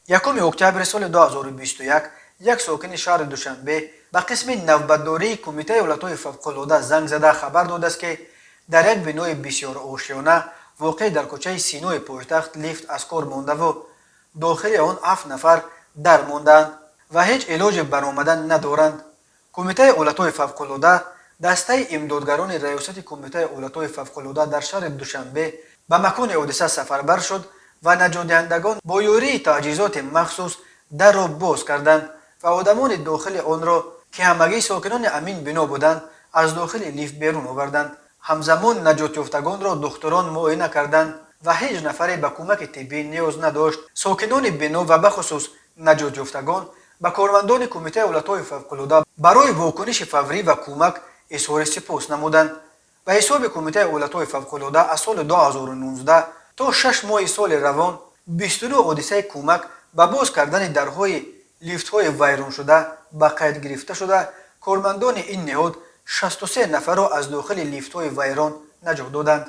1 октябри соли 2021 як сокини шаҳри Душанбе ба қисми навбатдории Кумитаи ҳолатҳои фавқулода занг зада, хабар додааст, ки дар як бинои бисёрошёна, воқеъ дар кӯчаи Синои пойтахт, лифт аз кор мондаву дохили он ҳафт нафар дар мондаанд ва ҳеҷ илоҷи баромадан надоранд. Кумитаи ҳолатҳои фавқулода, дастаи имдодгарони Раёсати Кумитаи ҳолатҳои фавқулода дар шаҳри Душанбе ба макони ҳодиса сафарбар шуд ва наҷотдиҳандагон бо ёрии таҷҳизоти махсус дарро боз карданд ва одамони дохили онро, ки ҳамагӣ сокинони ҳамин бино буданд, аз дохили лифт берун оварданд. Ҳамзамон наҷотёфтагонро духтурон муоина карданд ва ҳеҷ нафаре ба кӯмаки тиббӣ ниёз надошт. Сокинони бино ва бахусус наҷотёфтагон ба кормандони Кумитаи ҳолатҳои фавқулода барои вокуниши фаврӣ ва кӯмак изҳори сипос намуданд. Ба ҳисоби Кумитаи ҳолатҳои фавқулода, аз соли 2019 то 6 моҳи соли равон 29 ҳодисаи кӯмак ба боз кардани дарҳои лифтҳои вайроншуда ба қайд гирифта шуда, кормандони ин ниҳод 63 нафарро аз дохили лифтҳои вайрон наҷот доданд.